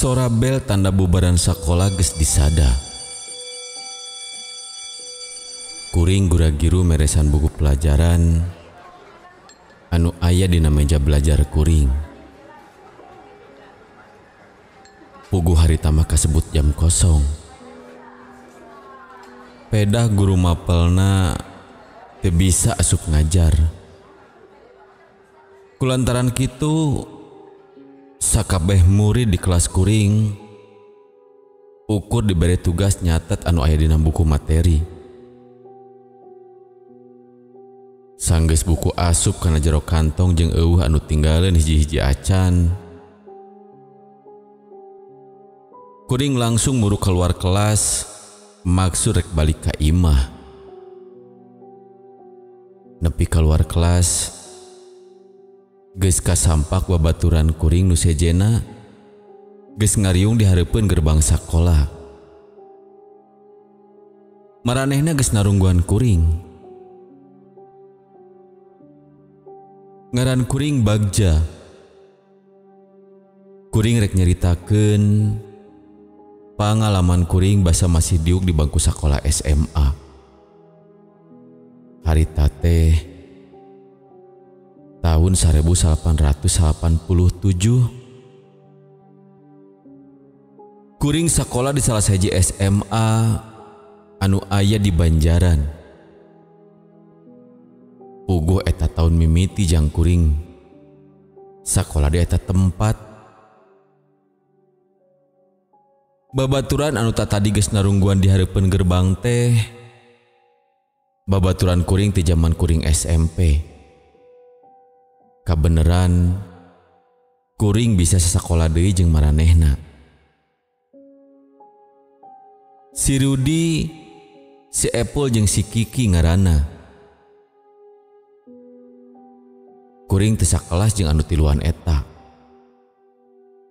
Sora bel tanda bubaran sakola geus disada. Kuring gura-giru meresan buku pelajaran anu aya dina meja belajar kuring. Puguh harita mah kasebut jam kosong. Pedah guru mapelna teu bisa asup ngajar. Kulantaran kitu sakabeh murid di kelas kuring ukur diberi tugas nyatet anu aya dina buku materi. Sanggeus buku asup kana jero kantong jeung eueuh anu tinggaleun hiji-hiji acan. Kuring langsung muru keluar kelas maksud rek balik ka imah. Nepi keluar kelas geus kasampak babaturan kuring nu sejena geus ngariung di hareupeun gerbang sakola. Maranehna geus narungguan kuring. Ngaran kuring Bagja. Kuring rek nyaritakeun pangalaman kuring basa masih diuk di bangku sakola SMA. Harita teh tahun 1887. Kuring sakola di salah sahiji SMA anu aya di Banjaran. Puguh eta tahun mimiti jang kuring sakola di eta tempat. Babaturan anu tadi geus narungguan di hareupeun gerbang teh babaturan kuring ti jaman kuring SMP. Kabeneran kuring bisa sasakola deui jeung maranehna. Si Rudi, si Epul jeung si Kiki ngaranna. Kuring teu sakelas jeung anu tiluan eta.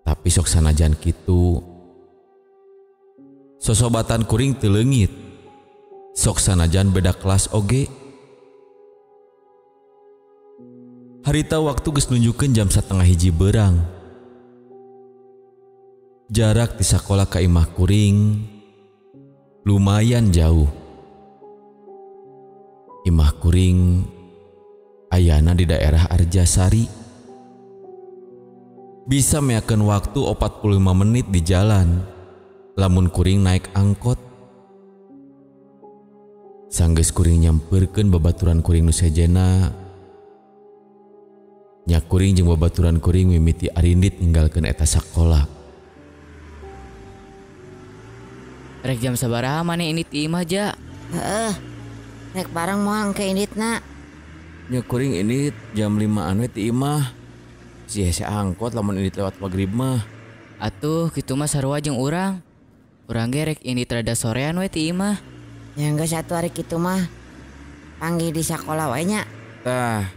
Tapi sok sanajan kitu sosobatan kuring teu leungit. Sok sanajan beda kelas oge. Harita waktu geus nunjukeun jam 12:30 berang. Jarak di sakola ka imah kuring lumayan jauh. Imah kuring ayana di daerah Arjasari. Bisa meakeun waktu 45 menit di jalan lamun kuring naik angkot. Sanggeus kuring nyamperkeun babaturan kuring nu sejena, nya kuring jeung babaturan kuring mimiti arindit ninggalkeun eta sakola. Rek jam sabaraha maneh indit di imah ja? Heeh. Rek bareng moal engke inditna. Nya kuring indit jam 5-an we ti imah. Si hese angkot lamun indit lewat magrib mah. Atuh kitu mah sarua jeung urang. Urang ge rek indit rada sorean we ti imah. Nya geus atuh ari kitu mah. Panggih di sakola wae nya. Tah,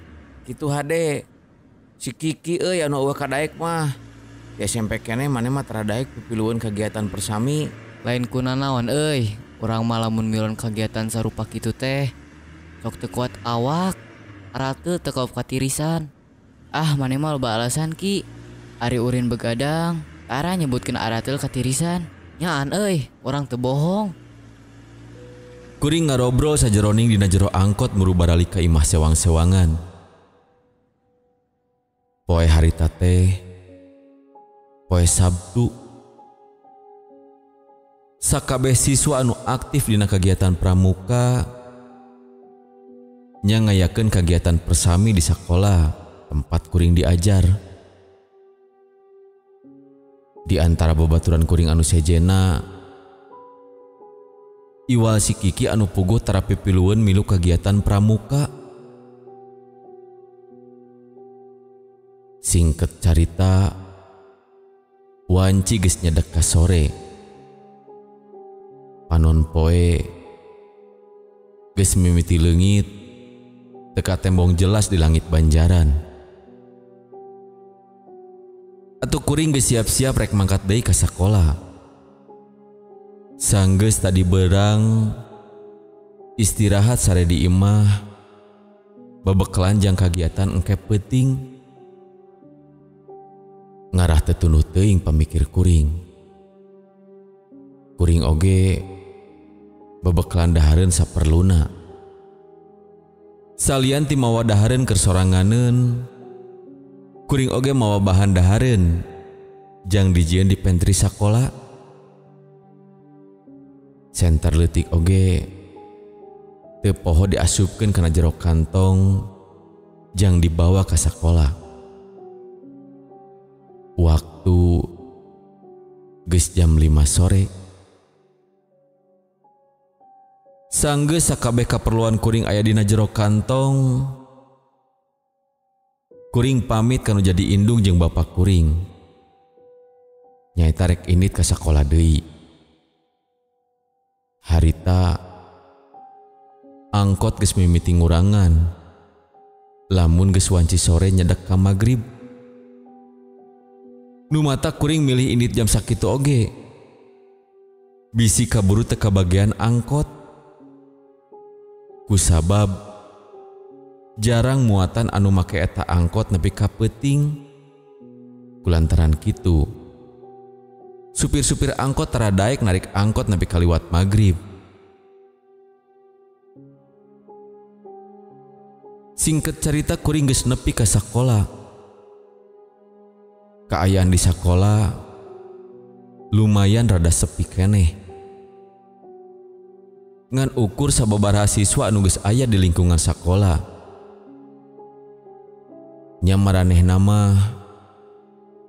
kitu hade. Si Kiki euy anu eueuh kadaek mah. Di SMP keneh maneh mah tara daek pipilueun kegiatan persami. Lain kuna naon euy, urang mah lamun milon kegiatan sarupa kitu teh sok teu kuat awak, rate teu kaop katirisan. Ah, maneh mah loba alasan Ki. Ari urin begadang, tara nyebutkeun arateul katirisan. Nyaan euy, urang teu bohong. Kuring ngarobrol sajeroning dina jero angkot muru baralik ka imah sewang-sewangan. Poe harita teh poe Sabtu. Sakabeh siswa anu aktif dina kagiatan pramuka nya ngayakeun kagiatan persami di sakola tempat kuring diajar. Di antara babaturan kuring anu sejena, iwal si Kiki anu puguh tara pipilueun milu kagiatan pramuka. Singket carita, wanci geus nyedek ka sore. Panon poe geus mimiti leungit, teka tembong jelas di langit Banjaran. Atuh kuring geus siap-siap rek mangkat deui ka sakola. Sanggeus tadi berang istirahat sare di imah, babekalan jang kagiatan engke peuting. Ngarah teu tunduh teuing pamikir kuring. Kuring oge bebekalan dahareun saperluna. Salian ti mawa dahareun keur soranganeun, kuring oge mawa bahan dahareun jang dijieun di pantry sakola. Senter leutik oge teu poho diasupkeun kana jero kantong jang dibawa ka sakola. Waktu geus jam 5 sore. Sanggeus sakabeh kaperluan kuring aya dina jero kantong, kuring pamit kanu jadi indung jeung bapak kuring. Nyaeta rek indit ka sakola deui. Harita angkot geus mimiti ngurangan. Lamun geus wanci sore nyedek ka magrib. Nu mata kuring milih indit jam sakitu oge. Bisi kaburu teu kabagean angkot. Kusabab jarang muatan anu make eta angkot nepi ka peuting. Kulantaran kitu, supir-supir angkot tara daek narik angkot nepi ka liwat magrib. Singkat carita kuring geus nepi ka sakola. Kaayaan di sakola lumayan rada sepi keneh. Ngan ukur sababaraha siswa anu geus aya di lingkungan sakola. Nya maranehna mah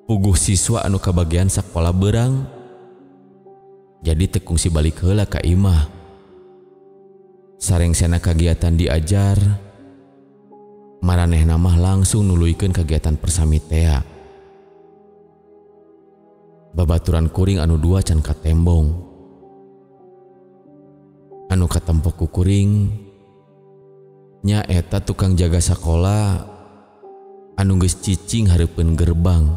puguh siswa anu kabagian sakola beurang. Jadi teu kungsi balik heula ka imah. Sarengsena kagiatan diajar, maranehna mah langsung nuluykeun kagiatan persami tea. Babaturan kuring anu dua can katembong. Anu katempok ku kuring nyaeta tukang jaga sakola anu geus cicing hareupeun gerbang.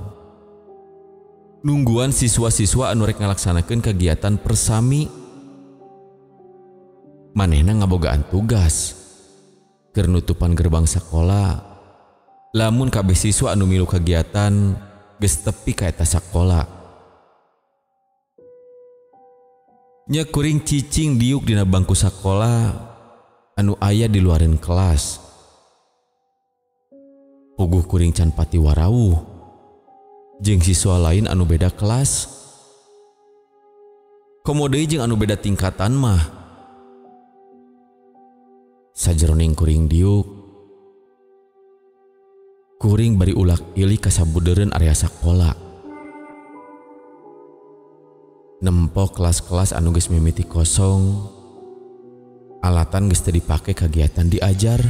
Nungguan siswa-siswa anu rek ngalaksanakeun kegiatan persami. Manehna ngabogaan tugas keur nutupan gerbang sakola. Lamun kabeh siswa anu milu kegiatan geus tepi ka eta sakola. Nya kuring cicing diuk dina bangku sakola anu aya di luareun kelas. Puguh kuring can pati warawuh jeung siswa lain anu beda kelas. Komo deui jeung anu beda tingkatan mah. Sajeroning kuring diuk, kuring bari ulak ilik ka sabudeureun area sakola. Nempo kelas-kelas anu geus mimiti kosong, alatan geus teu dipake kagiatan diajar.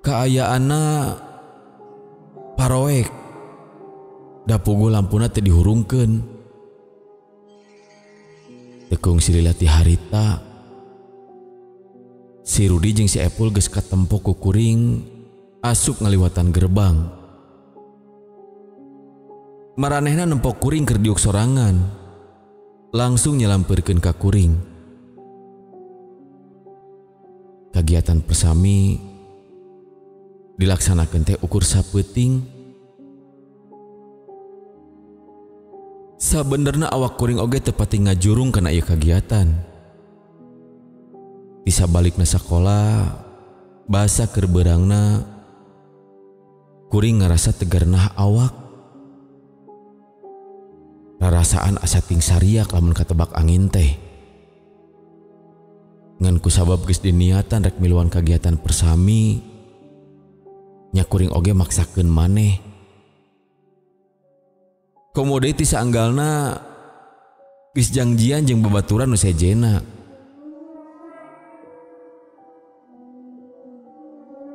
Kaayaanna paroek, da puguh lampuna teu dihurungkeun. Teu kungsi lila ti harita, si Rudi jeung si Epul geus katempo ku kuring asup ngaliwatan gerbang. Maranehna nempo kuring keur diuk sorangan, langsung nyelampeurkeun ka kuring. Kagiatan persami dilaksanakeun teh ukur sapeuting. Sabenerna awak kuring oge teu pati ngajurung kana ieu kagiatan. Di sabalikna sakola, basa keur beurangna kuring ngarasa tegernah awak. Rarasaan asa ting sariak lamun katebak angin teh. Ngan kusabab geus diniatan rek miluan kagiatan persami, nya kuring oge maksakeun maneh. Komo deui ti saanggalna geus jangjian jeung babaturan nu sejena.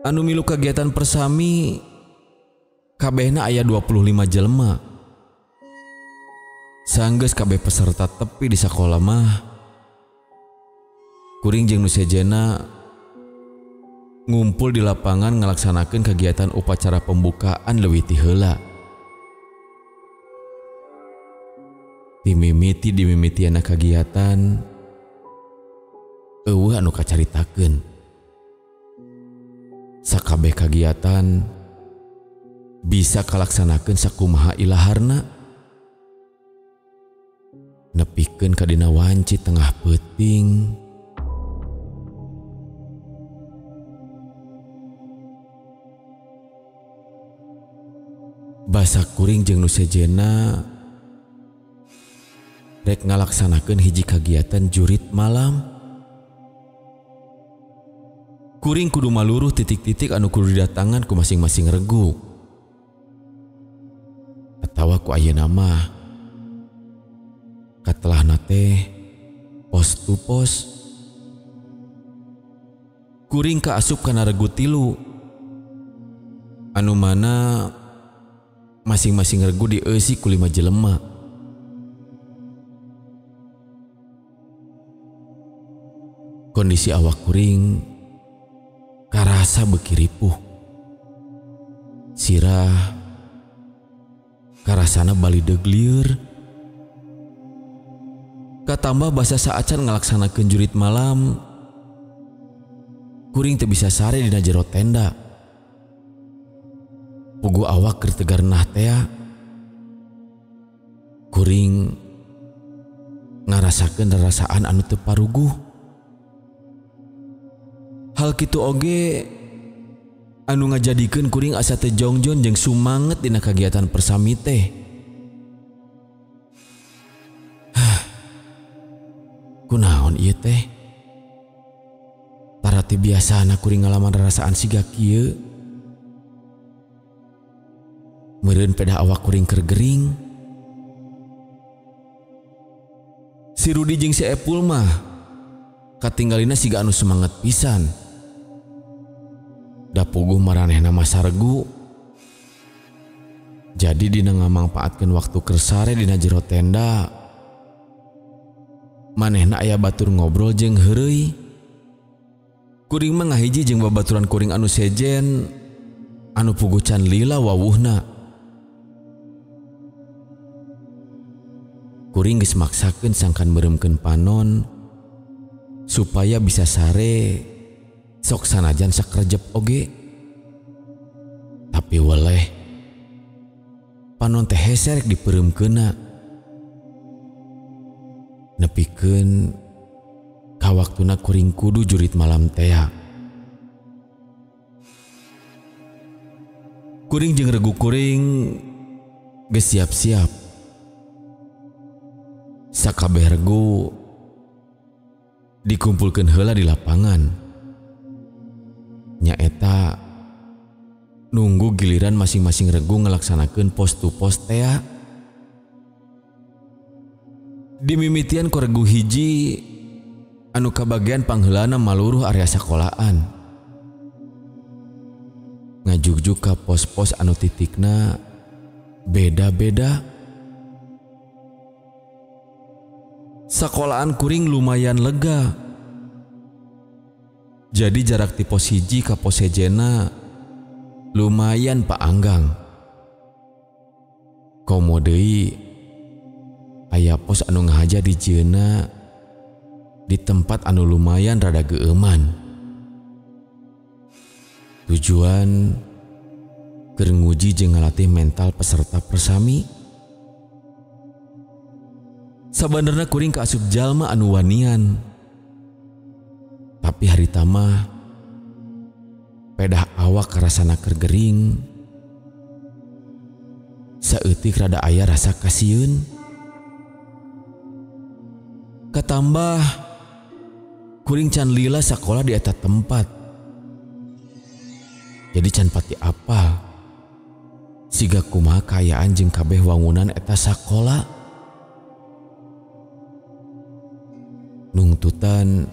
Anu milu kagiatan persami kabehna aya 25 jelema. Sanggeus kabeh peserta tepi di sakola mah, kuring jeung nu sejena ngumpul di lapangan ngalaksanakeun kegiatan upacara pembukaan leuwih ti heula. Dimimiti dimimitiana kagiatan eueuh anu kacaritakeun. Sakabeh kagiatan bisa kalaksanakeun sakumaha ilaharna. Nepikeun ka dina wanci tengah peuting. Basa kuring jeung nu sejenna rek ngalaksanakeun hiji kagiatan jurit malam. Kuring kudu maluruh titik-titik anu kudu didatangan ku masing-masing regu. Atawa ku ayeuna mah katelahna teh pos tu pos. Kuring kaasup kana regu 3. Anu mana masing-masing regu dieusi ku 5 jelema. Kondisi awak kuring karasa beuki ripuh. Sirah karasana balideug lieur. Katambah basa saacan ngalaksanakeun jurit malam, kuring teu bisa sare dina jero tenda. Puguh awak keur tegar nah tea. Kuring ngarasakeun rarasaan anu teu paruguh. Hal kitu oge anu ngajadikeun kuring asa teu jongjon jeung sumanget dina kagiatan persami teh. Kunaon ieu teh? Tara teu biasana kuring ngalaman rarasaan siga kieu. Meureun pedah awak kuring keur gering. Si Rudi jeung si Epul mah katinggalina siga anu semangat pisan. Da puguh maranehna mah saregu. Jadi dina ngamangpaatkeun waktu keur sare dina jero tenda, manehna aya batur ngobrol jeung heureuy. Kuring mah ngahiji jeung babaturan kuring anu sejen anu puguh can lila wawuhna. Kuring geus maksakeun sangkan meureumkeun panon supaya bisa sare sok sanajan sakerjep oge. Tapi weleh panon teh hese rek dipereumkeunna. Nepikeun ka waktuna kuring kudu jurit malam tea. Kuring jeung regu kuring geus siap-siap. Sakabeh regu dikumpulkeun heula di lapangan. Nyaeta nunggu giliran masing-masing regu ngelaksanakeun pos tu pos tea. Dimimitian ku regu hiji anu kabagian pangheulana maluruh area sakolaan. Ngajugjug ka pos-pos anu titikna beda-beda. Sakolaan kuring lumayan lega. Jadi jarak ti pos hiji ka pos hejena lumayan paanggang. Komo deui aya pos anu ngahaja di jieuna di tempat anu lumayan rada geueuman. Tujuan keur nguji jeung ngalatih mental peserta persami. Sabenerna kuring kaasup jalma anu wanian. Tapi harita mah pedah awak karasana keur gering. Saeutik rada aya rasa kasieun. Katambah kuring can lila sakola di eta tempat. Jadi can pati apal siga kumaha kaayaan jeung kabeh wangunan eta sakola. Nungtutan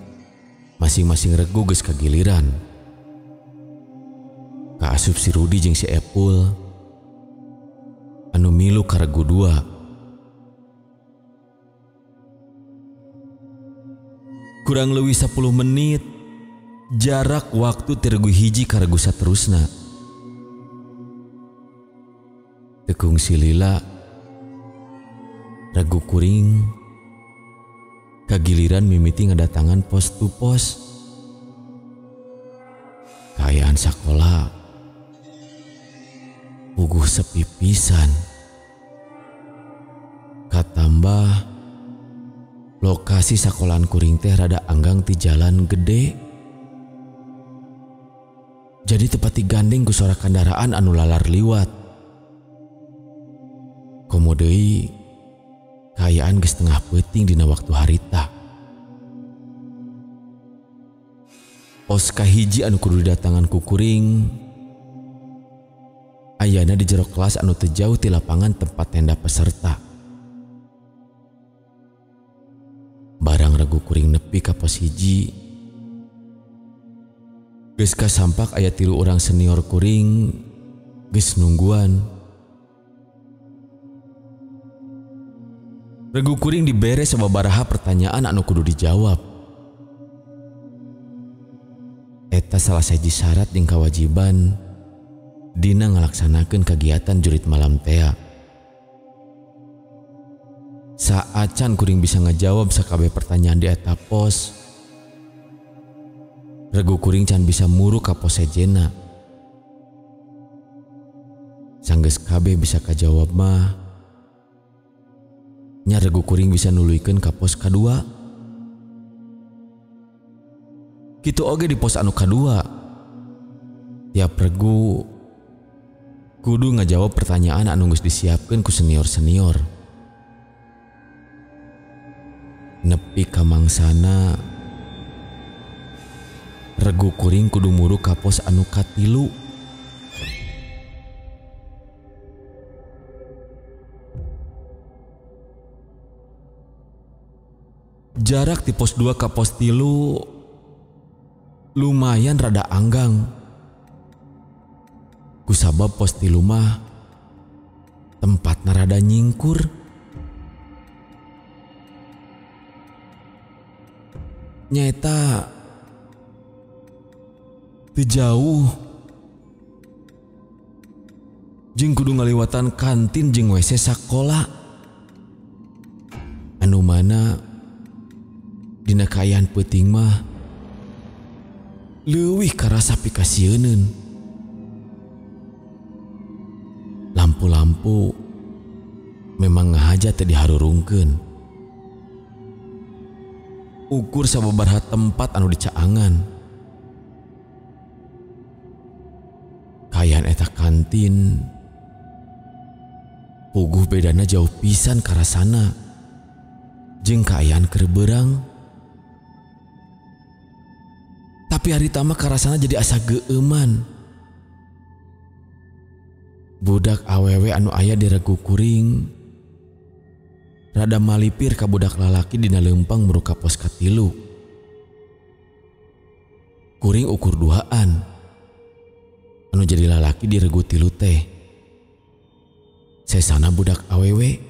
masing-masing regu geus kagiliran. Kaasup si Rudi jeung si Epul anu milu ka regu 2. Kurang leuwih 10 menit jarak waktu ti regu hiji ka regu saterusna. Teu kungsi lila regu kuring kagiliran mimiti ngadatangan pos tu pos. Kaayaan sakola puguh sepi pisan. Katambah Lokasi sakolaan kuring teh rada anggang ti jalan gede. Jadi tepat digandeng ku suara kendaraan anu lalar liwat. Komo deui kaayaan geus tengah peuting dina waktu harita. Pos kahiji anu kudu didatangan ku kuring ayana di jero kelas anu teu jauh ti lapangan tempat tenda peserta. Barang regu kuring nepi ka pos hiji, geus kasampak aya 3 orang senior kuring geus nungguan. Regu kuring dibere sababaraha pertanyaan anu kudu dijawab. Eta salah sahiji syarat jeung kewajiban dina ngalaksanakeun kegiatan jurit malam tea. Saacan kuring bisa ngajawab sakabeh pertanyaan di eta pos, regu kuring can bisa muru ka pos sejena. Sanggeus kabeh bisa kajawab mah, nya regu kuring bisa nuluykeun ka pos kadua. Kitu oge di pos anu kadua, tiap regu kudu ngajawab pertanyaan anu geus disiapkeun ku senior-senior. Nepi ka mangsana, regu kuring kudu muru ka pos anu katilu. Jarak di pos 2 ka pos 3 lumayan rada anggang. Kusabab pos 3 mah tempatna rada nyingkur. Nyaeta teu jauh jeung kudu ngaliwatan kantin jeung WC sakola anu mana dina kaayaan peuting mah leuwih karasa pikasieuneun. Lampu-lampu memang ngahaja teu diharurungkeun. Ukur sababaraha tempat anu dicaangan. Kaayaan eta kantin puguh bedana jauh pisan karasana jeung kaayaan keur beurang. Tapi harita mah karasana jadi asa geueuman. Budak awewe anu aya di regu kuring rada malipir ka budak lalaki dina leumpang muru ka pos katilu. Kuring ukur duaan anu jadi lalaki di regu 3 teh. Sesana budak awewe.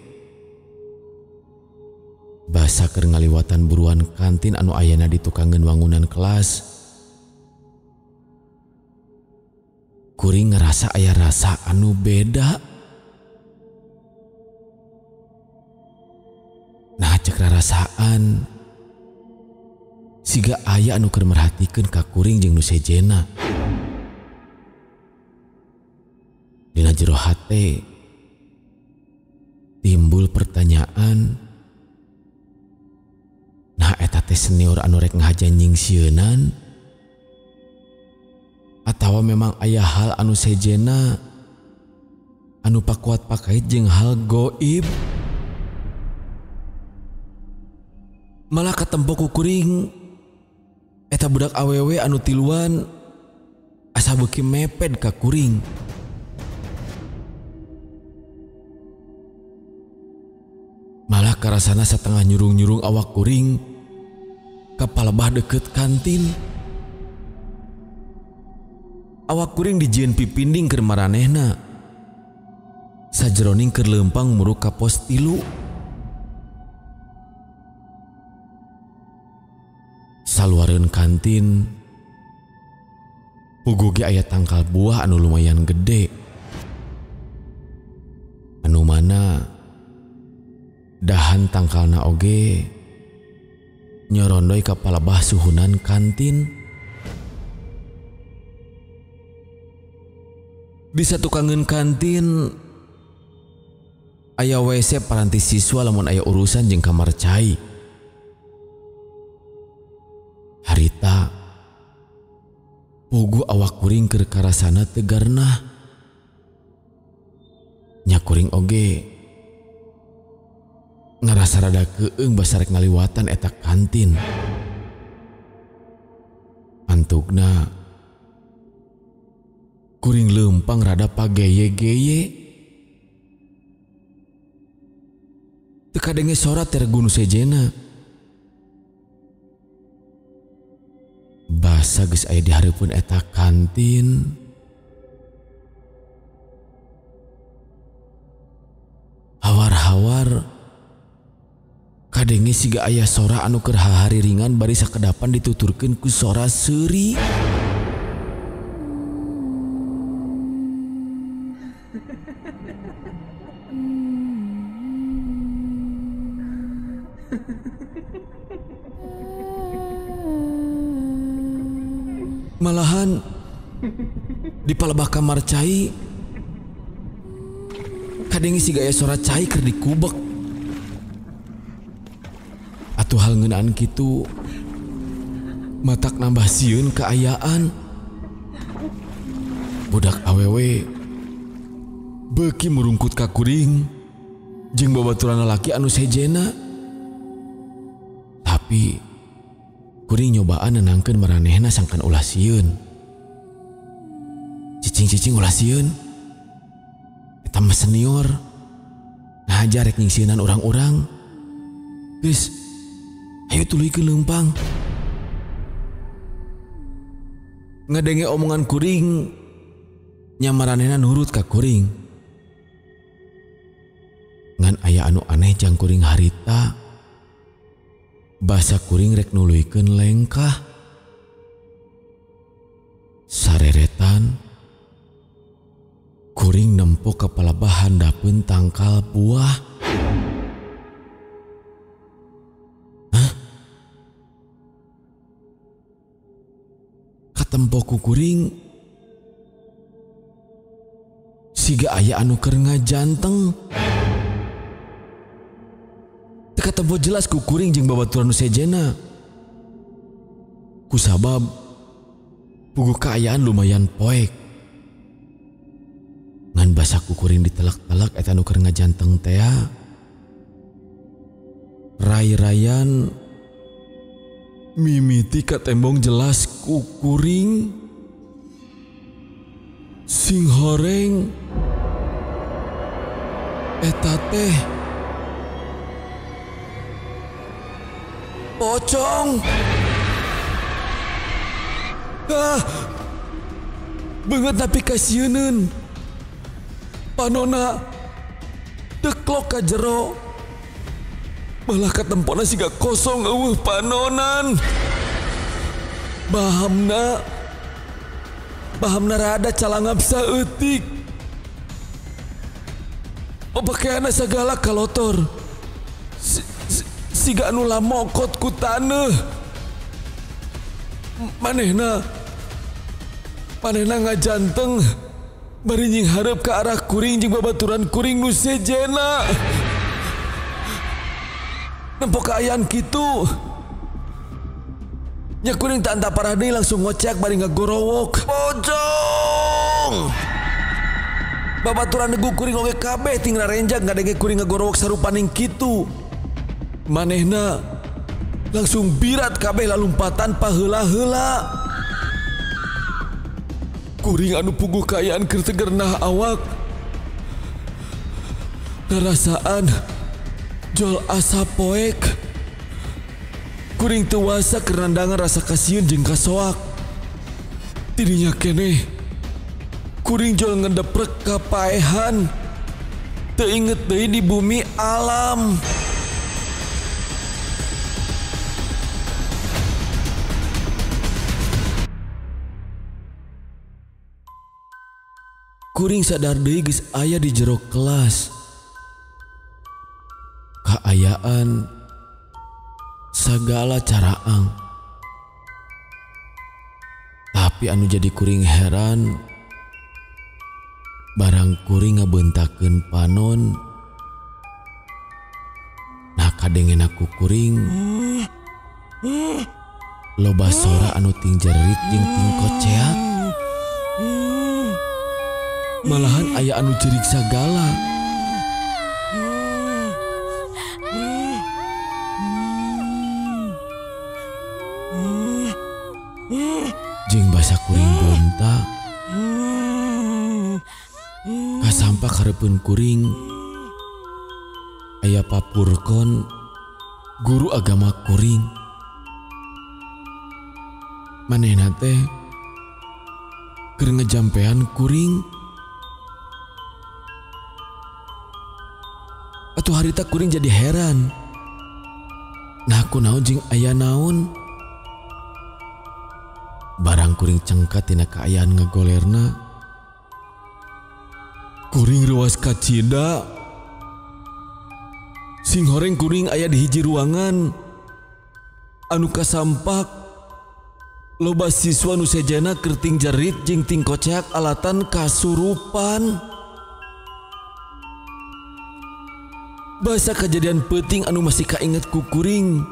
Basa keur ngaliwatan buruan kantin anu ayana di tukangeun wangunan kelas, kuring ngerasa aya rasa anu beda. Nah cek rarasaan siga aya anu keur merhatikeun ka kuring jeung nu sejena. Dina jero hate timbul pertanyaan, nah eta teh senior anu rek ngahaja nyingsieunan atawa memang aya hal anu sejena anu pakuat pakait jeung hal goib. Malah katempo ku kuring eta budak awewe anu tiluan asa beuki mepet ka kuring. Malah karasana satengah nyurung-nyurung awak kuring ka palebah deukeut kantin. Awak kuring dijieun pipinding keur maranehna sajeroning keur leumpang muru ka pos 3. Saluareun kantin puguh ge aya tangkal buah anu lumayan gede, anu mana dahan tangkalna oge nyorondoy ka palebah suhunan kantin. Di satukangeun kantin aya WC paranti siswa lamun aya urusan jeung kamar cai. Harita puguh awak kuring keur karasana teu garnah. Nya kuring oge ngarasa rada keung basa rek ngaliwatan eta kantin. Antukna kuring leumpang rada pageye-geye. Teu kadenge sora teh regu nu sejena. Basa geus aya di hareupeun eta kantin. Hawar-hawar kadenge siga aya sora anu keur hahariringan bari sakedapan dituturkeun ku sora seuri. Malahan di palebah kamar cai kadenge siga aya sora cai keur dikubek. Atuh hal ngeunaan kitu matak nambah sieun kaayaan. Budak awewe beuki murungkut ka kuring jeung babaturan lalaki anu sejena. Tapi kuring nyobaan nenangkeun maranehna sangkan ulah sieun. Cicing-cicing ulah sieun. Eta mah senior. Ngahajar rek nyingsieunan urang-urang. Geus, ayo tuluykeun leumpang. Ngadenge omongan kuring, nya maranehna nurut ka kuring. Ngan aya anu aneh jang kuring harita. Basa kuring rek nuluykeun lengkah. Sareretan kuring nempo ka palebah handapeun tangkal buah. Hah? Katempo ku kuring siga aya anu keur ngajanteng. Katempo jelas ku kuring jeung babaturan nu sejena. Kusabab puguh kaayaan lumayan poek. Ngan basa ku kuring ditelak-telak eta nu keur ngajanteng tea. Ray-rayan mimiti katembong jelas ku kuring. Sing horeng eta teh pocong. Ah, beungeut tapi kasieuneun. Panona deklok ka jero. Malah katempona siga kosong eueuh panonan. Bahamna rada calangap saeutik. Papakeanna sagala kalotor. Siga anu lamokot ku taneuh. Manehna ngajanteng bari nyinghareup ka arah kuring jeung babaturan kuring nu sejena. Nempo kaayaan kitu. Nya kuring tak anta parah deui langsung ngocek bari ngagorowok. Pocong. Babaturan negu kuring oge kabeh ting rarenjag ngadenge kuring ngagorowok sarupaning kitu. Manehna langsung birat kabeh lalumpatan paheula-heula. Kuring anu puguh kaayaan keur teu geurnah awak. Ngarasaan jol asa poek. Kuring teu wasa keur nandangan rasa kasieun jeung kasoak. Tidinya keneh kuring jol ngedeprek ka paehan. Teu inget deui di bumi alam. Kuring sadar deui geus aya di jero kelas. Kaayaan sagala caraang. Tapi anu jadi kuring heran, barang kuring ngabentakeun panon. Nah kadengena ku kuring Loba sora anu ting jerit jeung ting koceak. Malahan aya anu jerik sagala. Jeung basa kuring gonta. Kasampak hareupeun kuring aya papurkon guru agama kuring. Manehna teh keur ngejampean kuring. Atuh harita kuring jadi heran. Nah kunaon jeung aya naon? Barang kuring cengkat tina kaayaan ngagolerna. Kuring reuas kacida. Sing horeng kuring aya di hiji ruangan anu kasampak loba siswa nu sejena keur ting jerit jeung ting koceak alatan kasurupan. Basa kejadian peuting anu masih kainget ku kuring.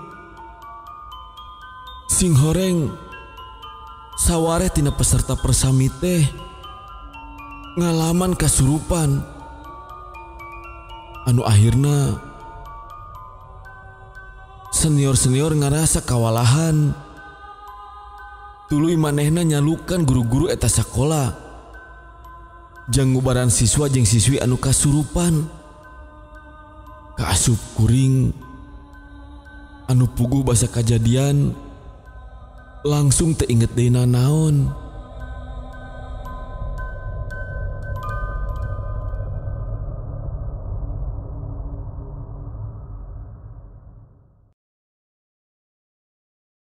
Sing horeng sawareh tina peserta persami teh ngalaman kasurupan anu akhirna senior-senior ngarasa kawalahan. Tuluy manehna nyalukan guru-guru eta sakola jang ngubaran siswa jeung siswi anu kasurupan. Kaasup kuring anu puguh basa kajadian langsung teu inget deui nanaon.